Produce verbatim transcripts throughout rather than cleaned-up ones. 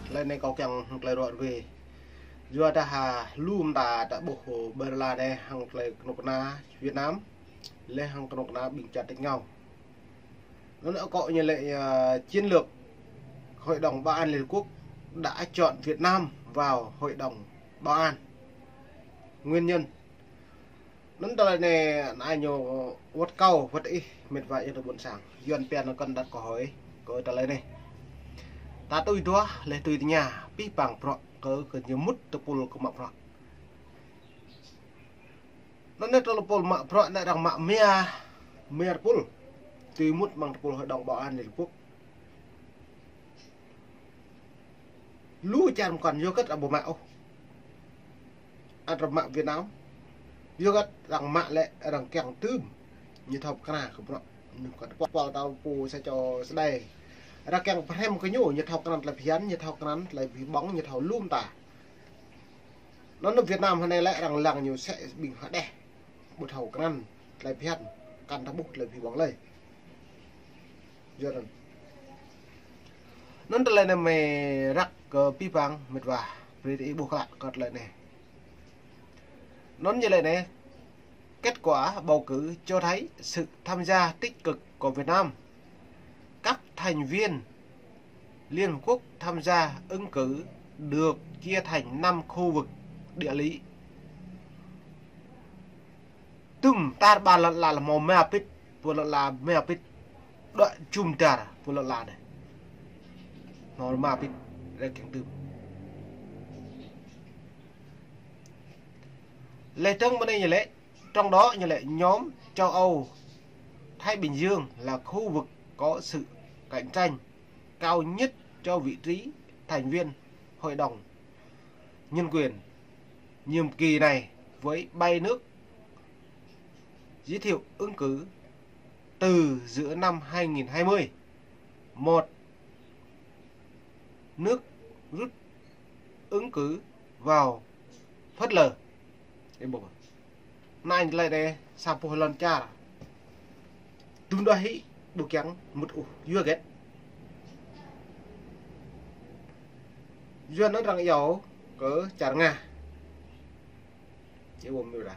Tơlơi anai kâo kiăng hăng tơlơi ruă ruê. Yua dah ha lu mơta ta ƀuh Berlin anai hăng tơlơi kơnuk kơna Việt Nam, lĕ hăng kơnuk kơna ƀing čar tač rơngiao. Anŭn akŏ ñu lĕ, à, chiến lược Hội đồng Bảo an Liên Hợp Quốc đã chọn Việt Nam vào Hội đồng Bảo an. Nguyên nhân. Anŭn tơlơi anai, anai ñu wơ̆t kâo, wơ̆t ih, mĕt wa ih tơ ƀôn sang. Yuan pian kơn đặt câu hỏi kơ tơlơi anai. Ta tui duah, lĕ tui tơña, pih pang bruă kơ, kơ ñu mŭt tơpul kơ mă bruă. Anŭn anai tơpul mă bruă anai arăng mă mia, mia tơpul. Tui mŭt mơ̆ng tơpul Hội đồng Bảo an Liên Hợp Quốc. Lu čar mơkŏn yua hơget arăng ƀu mă ôh. Arăng mă Việt Nam. Yua hơget arăng mă lĕ arăng kiăng tưm. Ñu thâo pơkra kơ bruă. Ñu kơ tơpul tơpul ta pô sa čô sơdai. Arăng kiăng pơhrăm kơ ñu, ñu thâo krăn tơlơi phiăn, ñu thâo krăn tơlơi phi ƀơ̆ng, ñu thâo lu mơta. Anŭn Việt Nam hơnai lĕ arăng lăng ñu sĕ ƀing hơđeh. Ƀu thâo krăn tơlơi phiăn, kăn ta ƀuh tơlơi phi ƀơ̆ng lơi. Yua anŭn. Anŭn tơlơi anai mơi răk kơ pih pang mĕt wa, brơi ih ƀuh klă kơ tơlơi anai. Anŭn ñu lĕ anai, kết quả bầu cử cho thấy sự tham gia tích cực của Việt Nam. Các thành viên Liên Hợp Quốc tham gia ứng cử được chia thành năm khu vực địa lý. Tŭm tar ƀar lŏn ala hmâo mia pĭt, pô lŏn ala mia pĭt. Đuaĭ jum dar pô lŏn ala anai. Hmâo mia pĭt, arăng kiăng tưm. Lĕ tơ̆ng mơ̆ng anai ñu lĕ, trong đó ñu lĕ nhóm châu Âu Thái Bình Dương là khu vực có sự cạnh tranh cao nhất cho vị trí thành viên Hội đồng Nhân quyền nhiệm kỳ này với bảy nước giới thiệu ứng cử từ giữa năm hai nghìn hai mươi. Một nước rút ứng cử vào phớt lờ. Ê, ƀuh. Anai tơlơi anai sa boh lŏn čar. Tŭm đuaĭ hĭ ƀu kiăng mŭt ôh, yua hơget? Yua anŭn arăng iâu kơ čar Nga. Ê, ƀuh mơ̆ dah.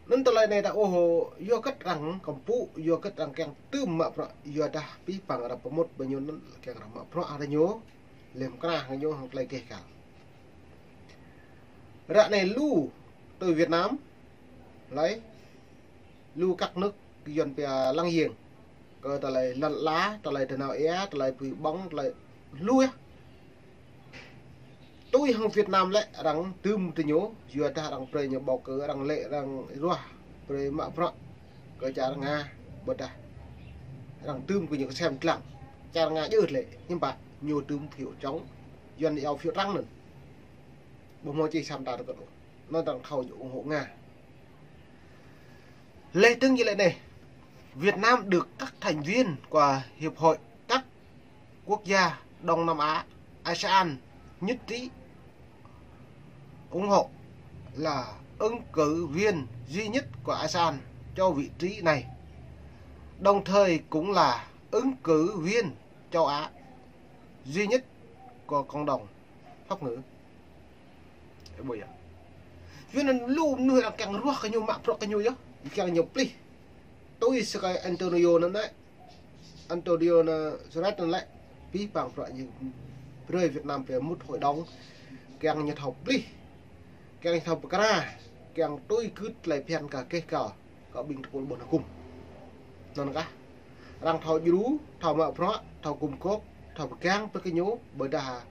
Anŭn tơlơi anai ta ôh, yua hơget arăng kơmpŭ, yua hơget arăng kiăng tưm mă bruă, yua dah pih pang arăng pơmŭt ƀơi ñu anŭn kiăng arăng mă bruă hăng ñu, lĕ mơkra hăng ñu hăng tơlơi gêh gal. Ră anai lu tui Việt Nam, lĕ lu các nước Yuan pia láng giềng. Kơ tơlơi lŏn ala, tơlơi tơnao ia, tơlơi pui ƀơ̆ng, tơlơi lu yơh. Tui hăng Việt Nam lĕ arăng tưm tơ ñu, yua dah arăng brơi ñu bầu cử, arăng lĕ arăng ruah brơi mă bruă kơ čar Nga, ƀôdah arăng tưm kơ ñu kơsem lăng. Čar Nga djơ̆ lĕ, hiư̆m pă ñu tưm phiếu chống, Yuan iâu phiếu trắng anŭn. Ƀu hmâo či sam ta tơ kơt ôh. Anŭn arăng thâo ñu ủng hộ Nga. Lĕ tơ̆ng ñu lĕ anai, Việt Nam được các thành viên của Hiệp hội các quốc gia Đông Nam Á, asean, nhất trí ủng hộ là ứng cử viên duy nhất của asean cho vị trí này, đồng thời cũng là ứng cử viên châu Á duy nhất của cộng đồng Pháp ngữ. Ê, ƀuh yơh. Yua anŭn lu mơnuih arăng kiăng ruah kơ ñu, mă bruă kơ ñu yơh. Kiăng ñu plih. Tui sơkai Antonio anŭn lĕ. Antonio anŭn Guterres anŭn lĕ. Pih pang bruă ñu brơi Việt Nam brơi mŭt hội đồng. Kiăng ñu thâo plih. Kiăng ñu thâo pơkra. Kiăng tui gưt tơlơi phiăn kơ gêh gal. Kơ ƀing tơpul ƀôn hơkŭm. Anŭn kah. Arăng thâo djru, thâo mă bruă, thâo gum gôp, thâo pơgang brơi kơ ñu, ƀôdah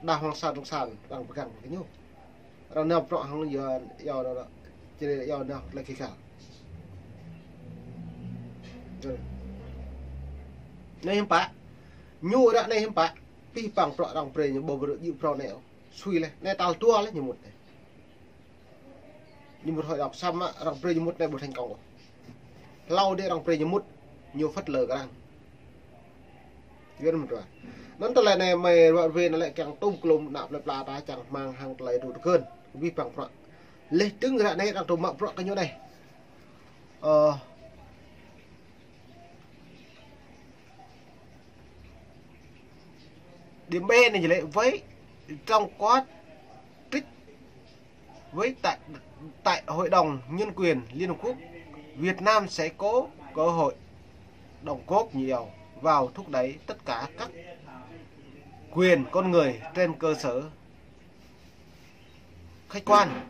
đa hăng san hăng san, arăng pơgang brơi kơ ñu. Arăng nao bruă hăng yua, yua, yua, čơrê yua nao tơlơi gêh gal. Anai hiư̆m pă, ñu ră anai hiư̆m pă, pih pang bruă arăng brơi ñu ƀu brơi djru bruă anai. Sui lĕ, anai tal dua lĕ ñu mŭt anai. Ñu mŭt hội đồng samơ̆ arăng brơi ñu mŭt anai ƀu thành công ôh. Hlâo dih arăng brơi ñu mŭt, ñu phớt lờ kơ arăng. Yua anŭn mơ̆n. Anŭn tơlơi anai mơi ruă ruê anŭn lĕ kiăng tŭm klum ană plơi pla ta čang rơmang hăng tơlơi tŭ tơkơn. Pih pang bruă. Lĕ tơ̆ng ră anai arăng tŭm mă bruă kơ ñu anai. Ơ, Điểm B này lẽ với trong quá trích với tại tại Hội đồng Nhân quyền Liên Hợp Quốc, Việt Nam sẽ có cơ hội đóng góp nhiều vào thúc đẩy tất cả các quyền con người trên cơ sở khách quan,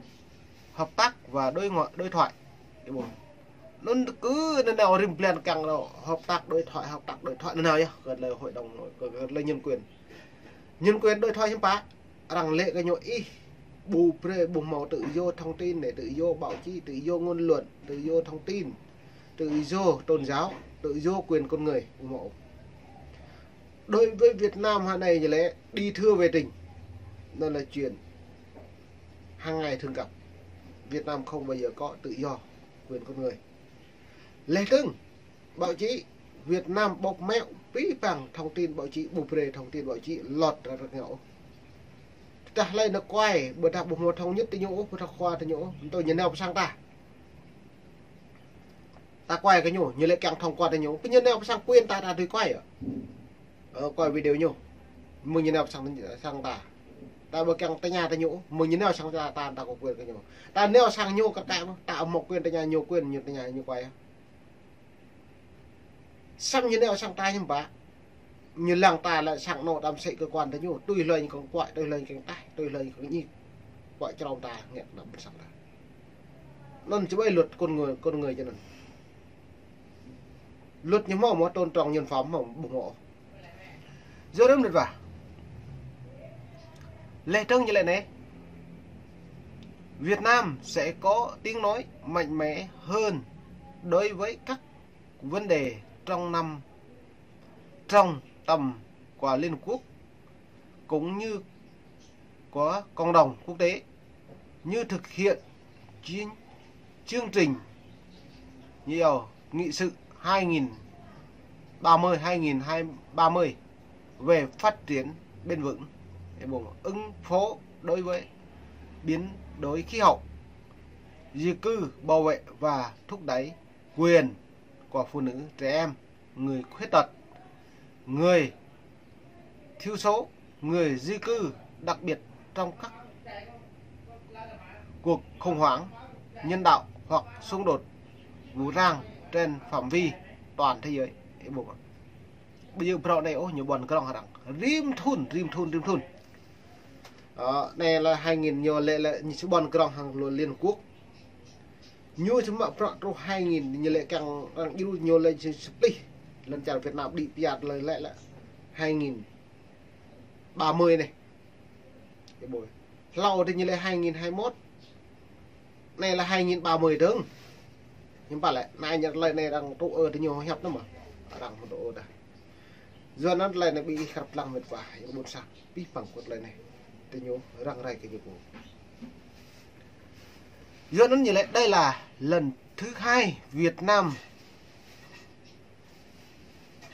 hợp tác và đối ngoại, đối thoại. Anŭn cứ nanao rĭm blan kiăng hợp tác đối thoại, hợp tác đối thoại nanao yơh, kơ lĕ hội đồng, kơ lĕ nhân quyền. Nhân quyền đối thoại hiư̆m pă? Arăng lĕ kơ ñu ih ƀu brơi, ƀu hmâo tự do thông tin, tự do báo chí, tự do ngôn luận, tự do thông tin, tự do tôn giáo, tự do quyền con người, ƀu hmâo. Đối với Việt Nam hă anai ñu lĕ đi thưa về trình. Đó là chuyện hàng ngày thường gặp. Việt Nam không bao giờ có tự do quyền con người. Lĕ trưng báo chí Việt Nam bóp méo, pĭ păng thông tin báo chí, ƀu brơi thông tin báo chí lọt ra rơngiao. Tơdah lĕ nao kuai, ƀôdah ƀu hmâo thông nhất tơ ñu, ƀôdah khua tơ ñu, tơ ñu nao pơ sang ta. Ta kuai kơ ñu, ñu lĕ kiăng thông qua tơ ñu, pơ ñu nao pơ sang quyền ta, ta tui kuai yơh. Ơ, kuai video ñu. Mơ̆ng ñu nao pơ sang, sang ta. Ta ƀu kiăng tơña tơ ñu, mơ̆ng ñu nao sang ta, ta, ta có quyền kơ ñu. Ta nao sang ñu kơ ta, ta hmâo quyền tơña ñu, quyền ñu tơña ñu kuai yơh. Samơ̆ ñu nao sang ta hiư̆m pă? Ñu lăng ta lĕ sang anŏ ta mơsĕ cơ quan tơ ñu, tui hlơi ñu kiăng kuai, tui hlơi ñu kiăng taih, tui hlơi ñu kiăng ñik. Kuai črông ta, ngă kơ ană ƀôn sang ta. Anŭn či ƀai luật con người, con người či anŭn. Luật ñu hmâo, hmâo tôn trọng nhân phẩm hmâo, ƀu hmâo. Yua anŭn mơ̆n wa. Lĕ trưng ñu lĕ anai. Việt Nam sẽ có tiếng nói mạnh mẽ hơn đối với các vấn đề trong năm, trong tầm của Liên Hợp Quốc cũng như của cộng đồng quốc tế, như thực hiện chiến, chương trình nhiều nghị sự hai nghìn ba mươi, hai nghìn ba mươi về phát triển bền vững, ứng phó đối với biến đổi khí hậu, di cư, bảo vệ và thúc đẩy quyền của phụ nữ, trẻ em, người khuyết tật, người thiểu số, người di cư, đặc biệt trong các cuộc khủng hoảng nhân đạo hoặc xung đột vũ trang trên phạm vi toàn thế giới. Ơ, ƀu, ƀu djơ̆ bruă anai ôh, ñu ƀuăn grŏng hăng arăng rĭm thŭn, rĭm thŭn, rĭm thŭn. Ơ, anai lĕ hai nghìn ñu lĕ, lĕ ñu či ƀuăn grŏng hăng lu Liên Hợp Quốc. Ñu či mă bruă truh hai nghìn, ñu lĕ kiăng arăng djru ñu lĕ či splih. Lŏn čar Việt Nam đĭ pơyat lĕ, lĕ, lĕ hai nghìn ba mươi anai. Ơ, ƀu. Hlâo tơ ñu lĕ hai nghìn hai mươi mốt. Anai lĕ hai nghìn ba mươi dơ̆ng. Hiư̆m pă lĕ, anai ñu lĕ anai arăng tŭ ơ tơ ñu hiăp anŭn mơ̆. Arăng hmâo tŭ ơ dah. Yua anŭn tơlơi anai ƀing ih krăp lăng mĕt wa, yang ƀôn sang. Pĭ păng kơ tơlơi anai. Tơ ñu răng rai kơ ñu pô. Yua anŭn ñu lĕ đây là lần thứ hai Việt Nam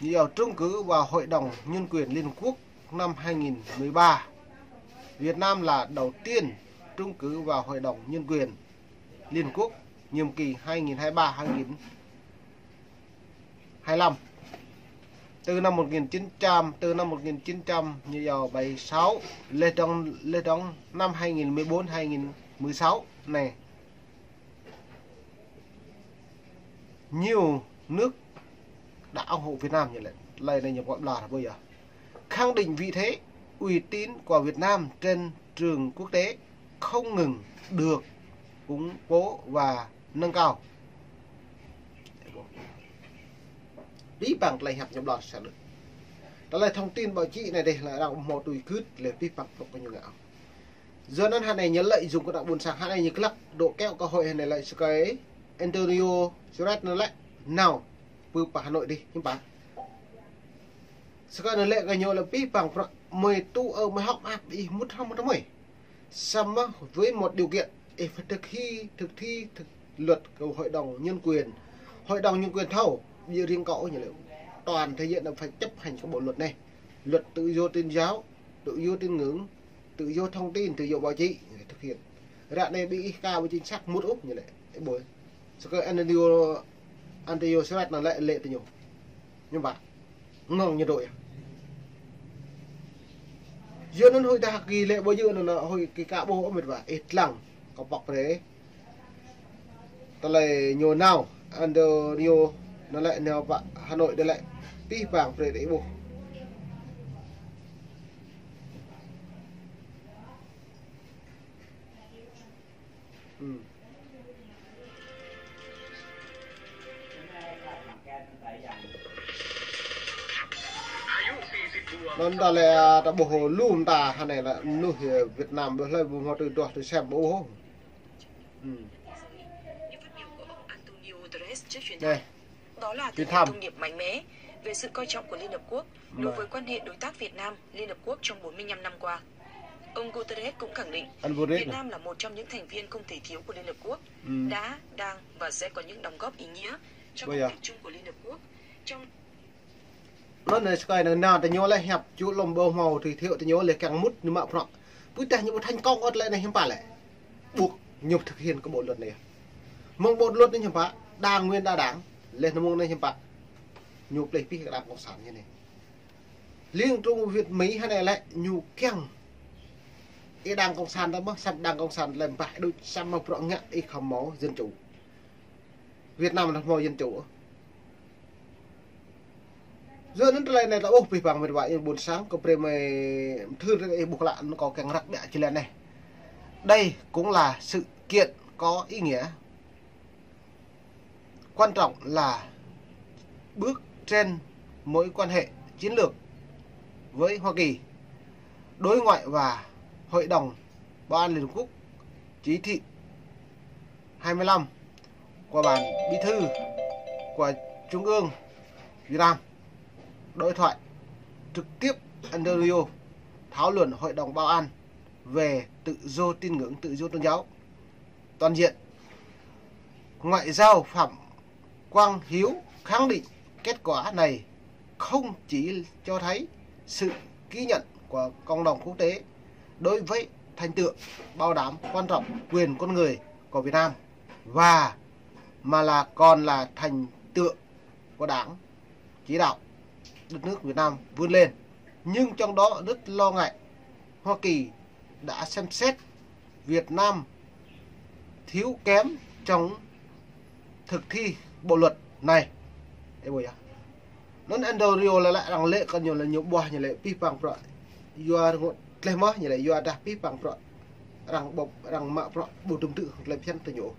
ñu trúng cử vào Hội đồng Nhân quyền Liên Hợp Quốc năm hai nghìn mười ba. Việt Nam là đầu tiên trúng cử vào Hội đồng Nhân quyền Liên Hợp Quốc nhiệm kỳ hai nghìn hai mươi ba, hai nghìn hai lăm. Từ năm một nghìn chín trăm, từ năm một nghìn chín trăm ñu yua bảy sáu, lĕ dơ̆ng, lĕ dơ̆ng năm hai nghìn mười bốn, hai nghìn mười sáu anai. Nhiều nước đã ủng hộ Việt Nam, ñu lĕ, lĕ anai ñu pơƀlah ƀu yơh. Khẳng định vị thế, uy tín của Việt Nam trên trường quốc tế không ngừng được củng cố và nâng cao. Pĭ păng tơlơi hiăp ñu ƀuăn sa đôč. Tơlơi thông tin báo chí anai dêh lĕ arăng hmâo tui gưt lĕ pĭ păng pơ̆k kơ ñu ngă. Yua anŭn hơnai ñu lợi dụng kơ ană ƀôn sang, hơnai ñu glăk dŏ kơyâo kơ hội hơnai lĕ sơkai Antonio Guterres anŭn lĕ nao pơ pơ Hà Nội dih, hiư̆m pă. Sơkai anŭn lĕ kơ ñu lĕ pĭ păng bruă mơi tŭ ơ mơi hŏk mơak ih mŭt hŏng mơ̆ tơmơi. Samơ̆ với một điều kiện, ih phải thực thi, thực thi, thực luật của Hội đồng Nhân quyền. Hội đồng Nhân quyền thâo, ƀu djơ̆ riêng kâo ñu lĕ. Toàn thế giới nó phải chấp hành cái bộ luật này. Luật tự do tôn giáo, tự do tín ngưỡng, tự do thông tin, tự do báo chí, thực hiện. Ră anai ƀing ih ka ƀu chính xác mŭt ôh ñu lĕ. Ơ, ƀu. Sơkai Antonio, Antonio Guterres anŭn lĕ, lĕ tơ ñu. Hiư̆m pă. Ngŏng ñu dŏ yơh. Yua anŭn huĭ dah kơ lĕ ƀu djơ̆ anŭn huĭ kơ ka ƀuh ôh mĕt wa. Ih lăng kơ pŏk brơi. Tơlơi ñu nao, Andrew ñu nao lĕ nao pơ Hà Nội đơi lĕ pih pang brơi đơi ƀuh. Anŭn ta lĕ ta ƀuh lu mơta hơnai lĕ mơnuih Việt Nam ƀu hlơi ƀu hmâo tui duah tui sem ƀu ôh. Ư. Đó là thể hiện thông điệp mạnh mẽ về sự coi trọng của Liên Hợp Quốc đối với quan hệ đối tác Việt Nam, Liên Hợp Quốc trong bốn mươi lăm năm qua. Ông Guterres cũng khẳng định Việt Nam là một trong những thành viên không thể thiếu của Liên Hợp Quốc, đã, đang và sẽ có những đóng góp ý nghĩa cho công việc chung của Liên Hợp Quốc. Trong Anŭn anai sơkai anŭn nao tơ ñu lĕ hiăp ču lom ƀu hmâo tui thiu tơ ñu lĕ kiăng mŭt ñu mă prŏ. Pui tah ñu ƀu thành công ôh lĕ anai hiưm pă lĕ. Buộc ñu thực hiện kơ bộ luật anai. Mơ̆ng bộ luật anai hiưm pă, đảng nguyên đa đảng, lĕ anŭn mơ̆ng anai hiưm pă. Ñu plih pih kơ đảng cộng sản ñu anai. Liên Trung Việt Mỹ hơnai lĕ ñu kiăng. Ih đảng cộng sản ta mơ̆, săm đảng cộng sản lĕ ƀah đôč săm mă prŏ ngă ih khăm hmâo dân chủ. Việt Nam ta hmâo dân chủ. Yua anŭn tơlơi anai ta ƀuh pih pang mĕt wa ih ƀôn sang kơ brơi mơi thư ih ƀuh lă anŭn kâo kiăng răk ƀiă či lĕ anai. Đây cũng là sự kiện có ý nghĩa quan trọng là bước trên mối quan hệ chiến lược với Hoa Kỳ, đối ngoại và Hội đồng Bảo an Liên Hợp Quốc, chỉ thị hai mươi lăm của Ban Bí thư của Trung ương Việt Nam, đối thoại trực tiếp Andrew thảo luận Hội đồng Bảo an về tự do tín ngưỡng, tự do tôn giáo toàn diện. Ngoại giao Phạm Quang Hiếu khẳng định kết quả này không chỉ cho thấy sự ghi nhận của cộng đồng quốc tế đối với thành tựu bảo đảm quan trọng quyền con người của Việt Nam và mà là còn là thành tựu của Đảng chỉ đạo đất nước Việt Nam vươn lên. Nhưng trong đó rất lo ngại Hoa Kỳ đã xem xét Việt Nam thiếu kém trong thực thi bộ luật này. Ê bôi ya. Anŭn Andrew lĕ lĕ arăng lĕ kơ ñu lĕ ñu ƀuah ñu lĕ pih pang prŏ. Yua rơngot tleh mơ̆ ñu lĕ yua dah pih pang prŏ. Arăng ƀuh arăng mă prŏ ƀu dŭm tŭ tơlơi phiăn tơ ñu.